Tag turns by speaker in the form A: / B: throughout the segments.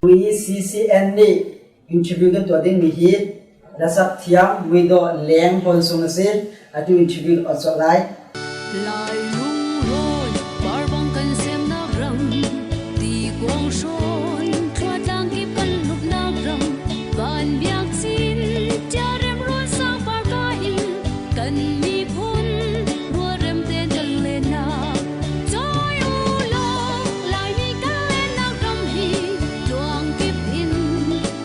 A: WCCN nih interview kan tuah dingmi hi hlasak thiam muidawh Leng Hlawn Sung a si. Atu interview kan on lai.
B: Lai lungrawn parbang kan semnak ram ti kuang hrawn thluatlang kip kan lupnak ram van biak cin ṭiarem rawn sang par ka in kan miphun rualrem ten kan lennak Cawi u law Laimi kan lennak ram hi tluang kip in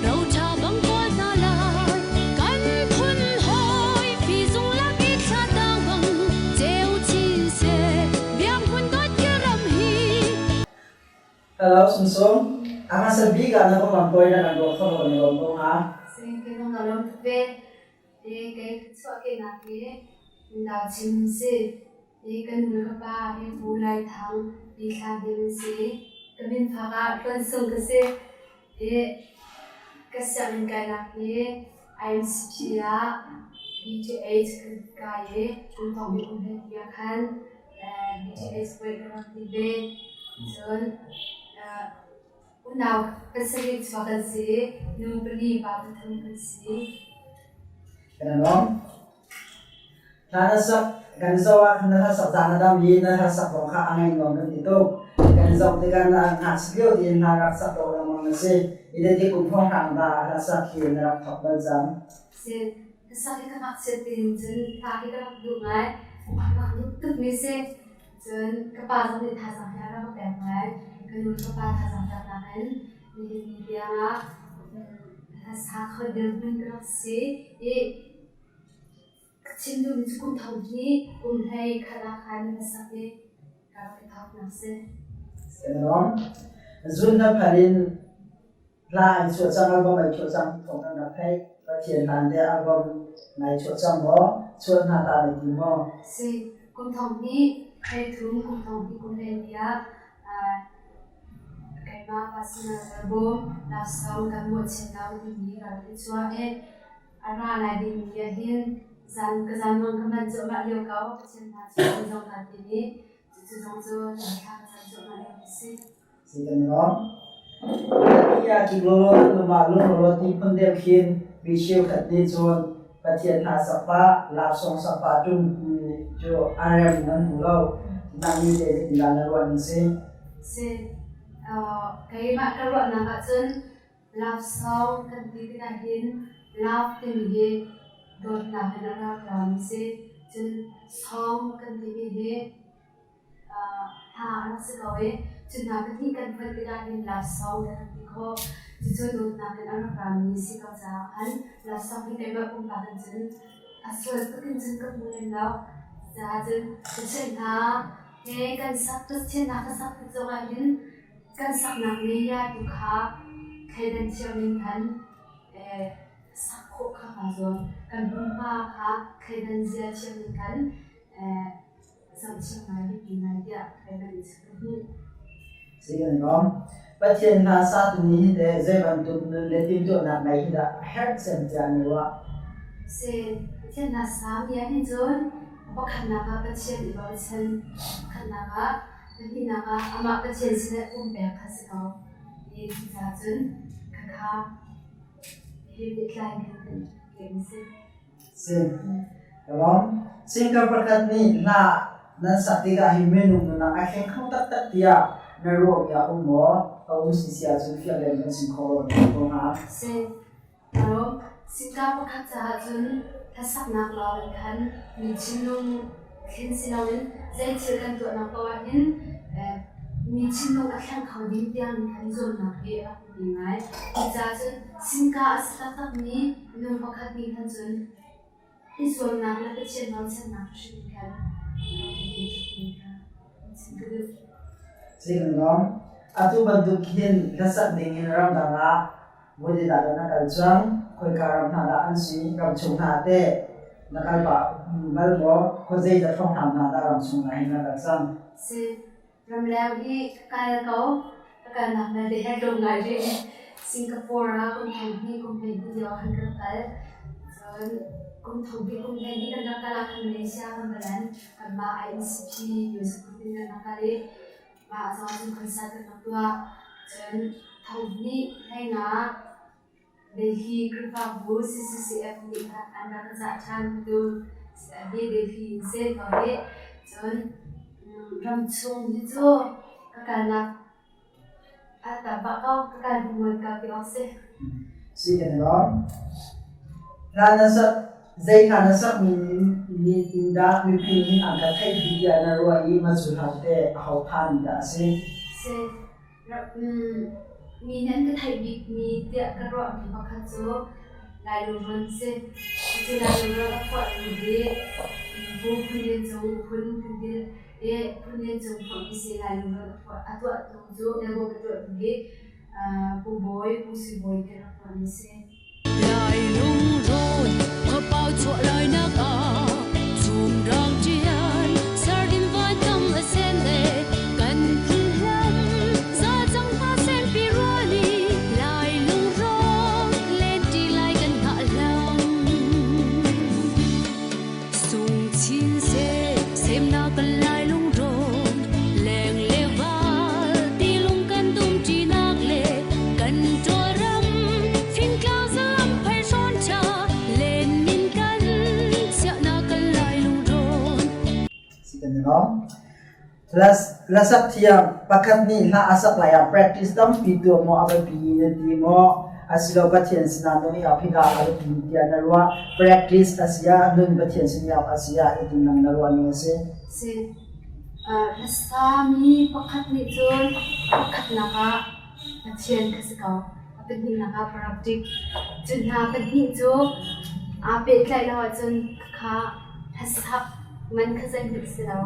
B: roṭha bang kawl hna lai. Kan phun hawi fizung lak i thla tang bang ceu chin seh biak hmun dawt ki ram hi.
A: Hello Sungsung, a hmasa bik ah na konglam tawi na kan ruah kho lo kan i lawm ko hnga.
C: Sing ke nong ka lawm tuk ve. Te kei chuahkehnak hi Mindau chim si. Hi ka nu le ka pa hi Pu Lai Thang Pi Thla Hnem an si. Ka min phak ah Hlawn Sung ka si. Hi ka sianginn kainak hi IMCP ah BTH kan kai i kum thong bik kum hlei tiah khan BTH puai ka rak ti ve. Cun unau pasarih chuak kan si. Nu pali pa pathum kan si.
A: Kan i lawm. Hla na sak kan zoh ah na hlasak caan a dam i na hlasak zong kha a ngaih nuam kan ti tuk. Kan zoh tikah na ngakchia lio tein hla rak sak dawh lengmang na si. Hi kum hrawnghrang dah hlasak hi na rak thawk bal cang?
C: Si, hlasak hi ka ngakchiat tein cun hla hi ka rak duh ngai. Ka rak duh tukmi si. Cun ka pa zong nih thazaang hi a rak ka pek ngai. Ka nu le ka pa thazaang peknak in nihin ni tiang ah hlasa kho dirhmun ka rak si i Ka chim duhmi cu kum thong hi kum hlei khat ah khan na sak i ka rak i thawknak si.
A: Kan i lawm. Zun na phan in hla ai chuah cang, album ai chuah cang thawng kan rak theih. Pathian hlan te album nai chuah cang maw? Chuah hna ta na ti maw?
C: Si, kum thong hi hlei thum, kum thong hi kum hlei ni ah keimah personal album love song kan muah chin lo timi ka rak i chuah i A ra lai dingmi ah hin zan ka zanmang ka manh cuahmah lio ko. Pathian hna cu an zong kaa tim i cucu zong cu thla ka cam cuahmah lio a si.
A: Si kan i lawm. Hi ah kik lawlaw nan um ah lung lawlaw ti phun deuh khin mi cheukhat nih cun Pathian hna sak pah, laksawng sak pah ṭung cu a rem nan hmu lo. Nang nih teh zeitindah na ruah ning si?
C: Si. Keimah ka ruahnak ahcun Love song kan ti tikah hin love timi hi dawtnak in a rak rami si. Cun song kan timi hi hla a rak si ko i cu hna pahnih kan fonh tikah hin love song kan rak ti khawh. Cucu dawtnak in a rak rami si ko caah khan love song hi keimah pumpak in cun a sual tuk in cun ka hmu lem lo. Caah cun Pathian hna he kan sak Pathian hna ka sak tik zongah hin Kan saknak media tu kha thleidan thiam in khan sak khawh kha kaa zuam. Kan hmunhma kha thleidan zia thiam in khan zohchiah ngai biapi ngai tiah thleidan in ka hmuh.
A: Si kan lawm. Pathian hla satu nih hin teh zei bantuk nun le timhtuahnak ngei hi dah a herh cem tiah na ruah?
C: Si, Pathian hla sami ah hin cun pakhatnak ah Pathian i bochan, pakhatnak ah Pahnihnak ah amah Pathian sinah pumpek kha si ko. Hi cucaah cun khakha he pehtlai in kan kan si.
A: Si. Ka lawm. Singer pakhat nih hla nan sak tikah hi minung nunnak a thleng kho taktak tiah na ruahmi a um maw? A um si si ahcun fiang tein kan chim kho lo na ko hnga.
C: Si. Aro, singer pakhat caah cun hlasaknak lawng in khan mi thinlung thlen si loin zei thil kan tuahnak paoh ah hin mi thinlung a thleng kho ding tiang in khan zuamnak hi a rak biapi ngai. Cucaah cun singka a si taktakmi minung pakhat nih khan cun i zuamnak le Pathian bochannak hrim in khan biapi tukmi kha chim ka duh.
A: Zeikan Atu bantuk hin hlasak ding in ramdang ah Voi dah na kal cang? Khoika ram hna dah an si? Ram chung hna teh na kal pah bal maw? Khuazei dah hrawnghrang hna dah ram chung ah hin na kal cang?
C: Si, ramleng hi ka kal ko. Ka kalnak vialte he tlawm ngai rih. Singapore ah kum thong hnih kum hleihnih lio ah khan ka rak kal. Cun kum thong hnih kum hleihnih kan rak kal ah khan Malaysia kan va lan. Kanmah INCP music group in kan rak kal i mah zong cun concert kan rak tuah. Cun 2015 Delhi Khrihfabu CCCF nih an rak ka cah ṭhan tu hi Delhi in si ko hih. Cun ramchung hi cu ka kalnak a tam pah ko, ka kal hmual ka ti awk si.
A: Si kan i lawm. Hla na sak, zei hla na sak mi nih in dah mipi nih an ka theih bik tiah na ruah i macu hla teh aho phan dah a si?
C: Si. Mi nih an ka theih bikmi tiah ka ruahmi pakhat cu Lai lungrawn a si. Cucu Lai lungrawn a phuahtu hi Pu Phun Lian Cung phun kan ti i Phun Lian Cung phuahmi si. Lai lungrawn a tuahtu cu album a tuahtu hi Pu Bawi, Pu Sui Bawi nih a rak phuahmi a si.
B: Lai lungrawn khuapau chuah lainak ah chumrang ṭial sardin vai tam a sen e kan phun hlam za cang hna senpi rual i lai lungrawn len ṭi lai kan hngah hlam sung chin seh semnak kan lai lungrawn leng le val tilung kan dum ṭinak le kan ṭawlram fingtlang zalam phei hrawn ṭha len min kan chiahnak kan lai lungrawn.
A: Si kan i lawm. Hlasak thiam pakhat nih hla a sak lai ah practice tampi tuah maw a biapi na ti maw asilo Pathian sinah nung i awk hika a biapi tiah na ruah practice a si ah nun Pathian sin i awk a si ah hitin nang na ruah ning a si.
C: Si. Hlasami pakhat nih cun pakhatnak ah Pathian kha si ko. A pahnihnak ah practice. Cu hna pahnih cu aa pehtlaih lo ahcun khakha hlasak man kha zeihmanh a si lo.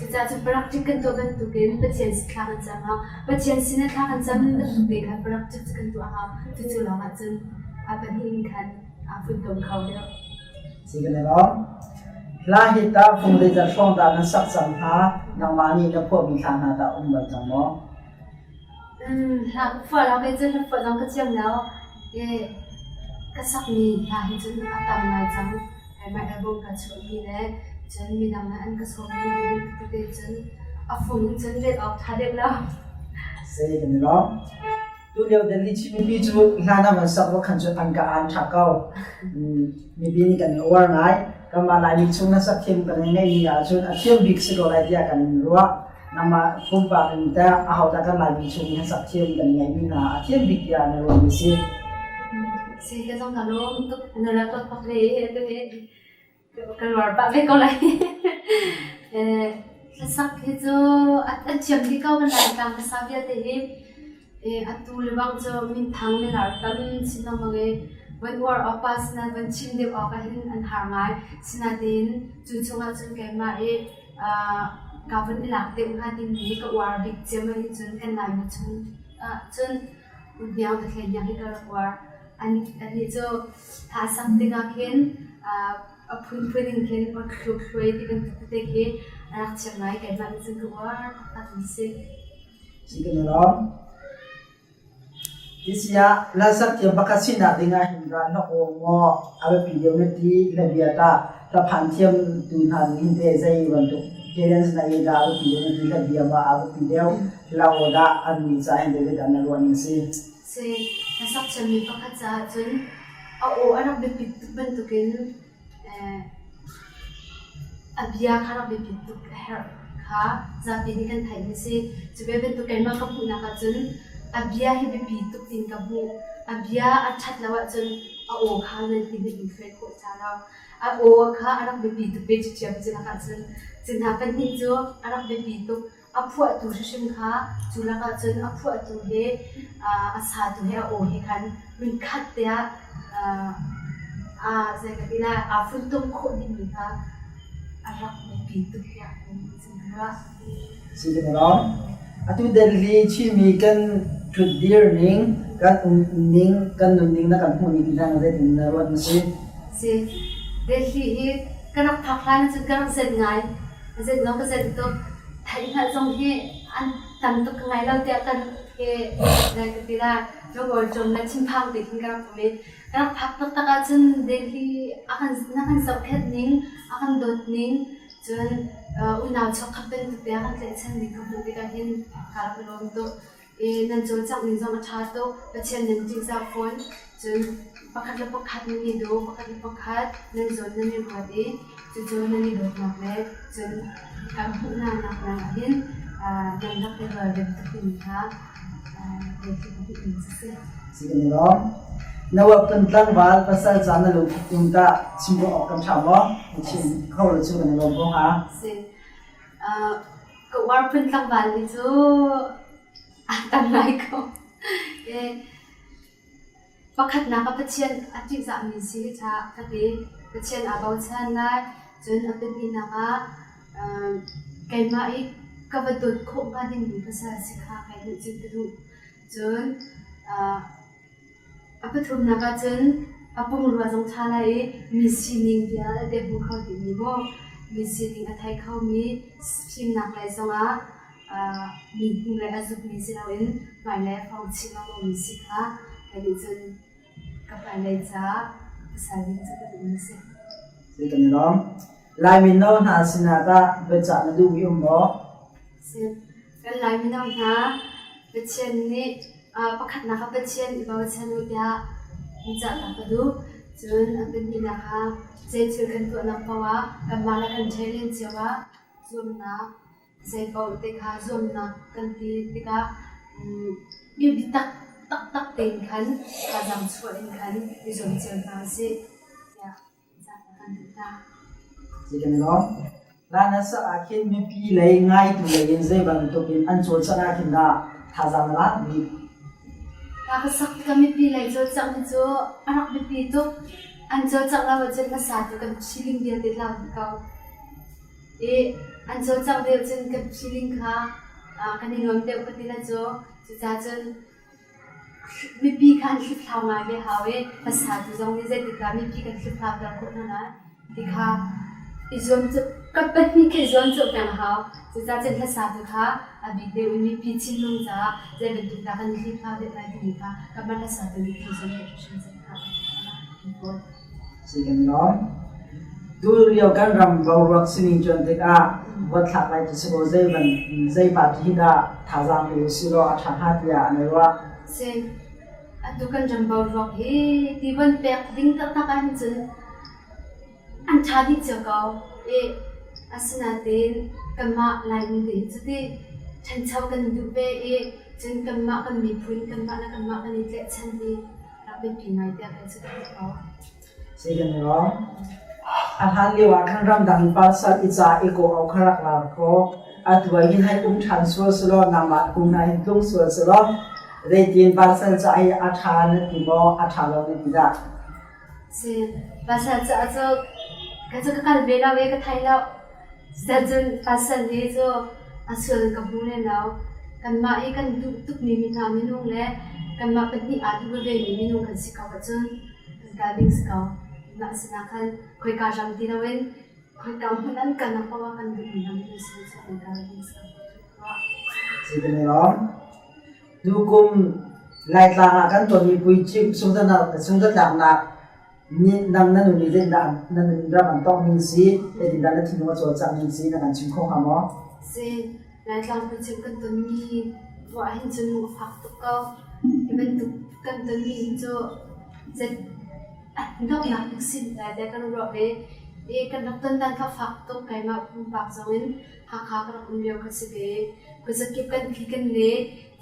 C: Cucaah cun practice kan tuah bantukin Pathian sin thla kan cam hau. Pathian sin ah thla kan cam bantuk te khan practice cu kan tuah hau. Cucu lawngah cun a pahnih in khan aa funtom kho deuh.
A: Si kan i lawm. Hla hi tah fung zeizat hrawng dah na sak cang hna? Nangmah nih na phuahmi hla hna tah um bal cang maw?
C: Hla ka phuah lo kei cu hla phuah zong ka thiam lo. Ka sakmi hla hi cun a tam ngai cang. Keimah album ka chuahmi le cun midang nih an ka sawmmi tete cun a fung in cun ret awk ṭha deuh lo.
A: Si kan i lawm. Tulio Delhi Chin mipi cu hlan ah van sak va khan cu an ka aan ṭha ko. Mipi nih kan i uar ngai. Kanmah Laimi chung na sak thiam kan ngeihmi ahcun a thiam bik si ko lai tiah kan in ruah. Nangmah pumpak in teh ahodah kan Laimi chung in sak thiam kan ngeihmi hna a thiam bik tiah na ruahmi si?
C: Si ka zong ka lawm tuk. Na rak ka pak ve atu hi. Ka luar pah ve ko lai. Hlasak hi cu a thiam dih ko kan Laitlang hlasa vialte hi. Atu le bang cu minthang milar tam chin lengmang i van uar awk pa sinain van chim deuh awk ahhin an har ngai. Sinain cu chungah cun keimah i ka van i lak deuh hnga timi ka uar bik cem ahhin cun kan Laimi chung ahcun Hniang Pathian hniang hi ka rak uar. Anih cu hla sak tikah khin a phunphun in khin a thluk-thluai ti bantuk tete khi a rak thiam ngai. Keimah nih cun ka uar taktak mi si.
A: Si kan i lawm. Tisiah hlasak thiam pakhat sinak dingah hin ral hlok aw maw a biapi deuh na ti hlabia tah hlaphan thiam tu hna nih hin teh zei bantuk talents na ei dah a biapi deuh na ti hlabia ma a biapi deuh hla aw dah an nih ca hin teh zeidah na ruah ning a si?
C: Si, hlasak thiammi pakhat caah cun a aw a rak biapit tuk bantukin a bia kha rak biapit tuk a herh kha zapi nih kan theih mi si. Cu ve bantuk keimah ka hmuhnak ahcun a bia hi biapi tuk tiin ka hmuh. A bia a ṭhat lo ahcun a aw kha nan ti hnik in hruai khawh ca lo. A aw kha a rak biapi tuk ve cu ṭhiam cu lakah cun. Cu hna pahnih cu a rak biapi tuk. A phuahtu hrimhrim kha cu lakah cun a phuahtu he a satu he a aw he khan hmunkhat te ah zei ka ti lai aa funtom khawh dingmi kha a rak biapi tuk tiah ka ruah.
A: Si kan i lawm. Atu Delhi Chinmi kan ṭhutdir ning, kan um ning, kan nunning na kan hmuh ning ti hna zeitin na ruat na si?
C: Si. Delhi hi ka rak phak hlan ahcun ka rak zen ngai. Zet zong ka zet tuk. Theihhngalh zong hi an tam tuk ka ngai lo tiah kan he ka ti la. Lungawlcawm le thinphang te khin ka rak um i ka rak phak taktak ahcun Delhi a kan na kan zohkhenh ning, a kan dawt ning, cun unau chuakkhat bantuk te a kan tlaihchan ning ka hmuh tikah hin ka rak i lawm tuk. I nan cawlcangh ning zong a ṭha tuk. Pathian nan ṭihzah fawn. Cun pakhat le pakhat nan i daw, pakhat le pakhat nan zawn nan i ruat i cucu nan i dawtnak le cun kan hmuh hnanak ah hin nan rak i ralrin tuk timi kha zeitluk a biapit a si.
A: Si kan i lawm. Na uap tlangval pasal ca na lungput um tah chim ruah awk kan ṭha maw? Na chim kho lo cu kan i lawm ko hnga.
C: Si. Ka uar phun tlangval nih cu a tam ngai ko. Pakhatnak ah Pathian a ṭihzahmi si hi ṭha ka ti. Pathian aa bochan lai. Cun a pahnihnak ah keimah i ka va dawt khawh hnga dingmi pasal si kha kai duh cin ka duh. Cun a pathumnak ah cun a pumrua zong ṭha lai i mi sining vialte hmu kho dingmi maw, mi sining a thei khomi fimnak lei zongah mi hnulei a zukmi si loin hmailei a fong chin lengmangmi si kha kei nih cun ka hmailei caah ka pasal ding cu ka duhmi a si.
A: Si kan i lawm. Lai mino hna sinah tah biacah na duhmi um maw?
C: Si. Kan Lai mino hna Pathian nih pakhatnak ah Pathian i bochan u tiah cah ka duh. Cun a pahnihnak ah zei thil kan tuahnak paoh ah kanmah le kan ṭhelen cio ah zuamnak Zeipaoh te kha zuamnak kan ti tikah biatak taktak tein khan thazaang chuah in khan i zuam cio hna usih tiah ca ka kan duh hna.
A: Si kan i lawm. Hlan ah khin mipi lei ngaitu lei in zei bantuk in an cawlcangh ah khin dah thazaang na lak bik?
C: Ka sak tikah mipi lei cawlcangh hi cu a rak biapi tuk. An cawlcangh lo ahcun hmasa cu kan feeling vialte tlau dih ko. I an cawlcangh deuh cun kan feeling kha kan i nuam deuh ka ti la cu. Cucaah cun mipi kha an hliphlau ngai ve hau i hmasa tu zong nih zeitik dah mipi kan hliphlau ter khawh hna lai ti kha i zuam cu ka pahnih khi i zuam cu peng hau. Cucaah cun hlasa tu kha a bik deuh in mipi thinlung caah zei bantuk dah kan i hliphlau deuh lai timi kha kanmah hlasa tu nih kan i zuam deuh hrimhrim cang hna.
A: Si kan i lawm. Tulio kan ram boruak sining cuan tikah vote thlak lai cu si kaw zei ban zei party hi dah thazaang pe usih law a ṭha hnga tiah an i ruah.
C: Si. Atu kan ram boruak hi ti von pek ding taktak ahhin cun an ṭha dih cio ko. I asinain kanmah Laimi te hi cuti ṭhancho kan duh ve i cun kanmah kan miphun kanmah le kanmah kan i tlaihchan hi rak biapi ngai tiah kan si ko.
A: Si kan i lawm. A hlan lio ah khan ramdang pasal i ca i kaw au kha rak lar kaw atu ah hin hei um ṭhan sual selaw nangmah kum ah hin tlung sual selaw zeitin pasal ca hi a ṭha na ti maw a ṭha lo na ti dah?
C: Si pasal ca cu ka cu ka kal ve lo i ka thei lo. Cun pasal hi cu a sual ka hmu lem lo. Kanmah i kan duh tukmi mi hna minung le kanmah pahnih aa duh veve mi minung kan si ko ahcun kan kal ding si ko. Mah sinah khan khoika ram ti loin khoika hmun an kalnak paoh ah kan duhmi hna minung sin cu kan kal ding si ko.
A: Si kan i lawm. Tukum Laitlang ah kan tonmi puicimh sungzatlaknak nang na nun nih zeitindah na nun ram an tongh ning si, zeitindah na thinlung a cawlcangh ning si na kan chim kho hnga maw?
C: Si, Laitlang puicimh kan tonmi ruah hin cun lung a fak tuk ko. Hi bantuk kan tonmi hi cu donghnak bik sin lai tiah kan ruah ve. I kan rak ton dan kha fak tuk keimah pumpak zong in Hakha ka rak um lio kha si ve. Khuazakip kan phi kan le,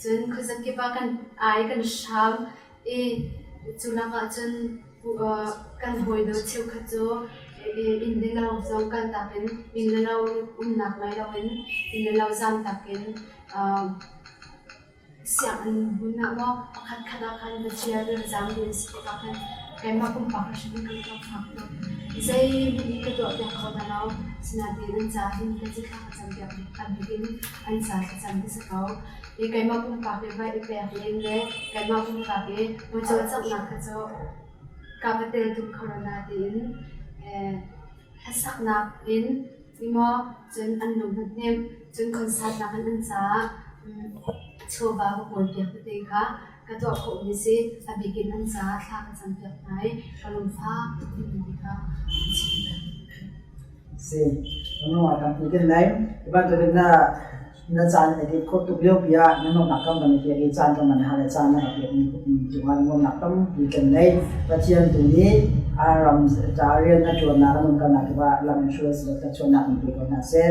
C: cun khuazakip ah kan ai kan hram i cu lakah cun kan hawi cheukhat cu inn le lo zong kaltak in inn le lo umnak ngei loin inn le lo zamtak in Sianginn hmun ah maw pakhatkhat ah khan va chiah na zaam ding a si tikah khan keimah pumpak hrim in ka fak tuk. Zeihmanh hi ka tuahpiak kho hna lo. Asinain an ca hin ka cithlah ka campiak a bik in an ca thlacam ka si ko. I keimah pumpak i vai i pek len le keimah pumpak i va cawlcanghnak kha cu ka va tel tuk kho lo natein hlasaknak in Timaw cun an lung a hnem, cun concert-nak in an caah chawva ka kawlpiak tete kha ka tuah khawhmi a si. A bik in an caah thla ka campiak hna i ka lungfak tuk timi ti kha an chim.
A: Si, nungak tampi kan nei. Hi bantukin na Na caan na dip khawh tuk lio pi ah na nuamhnak kan van i pek i caan kan van hal i caan na ka pekmi cungah nuamhnak tampi kan ngei. Pathian tu nih a ram ca rian a ṭuannak a nunkalnak kip ah lam in hruai seh law thluachuahnak in pe ko hna seh.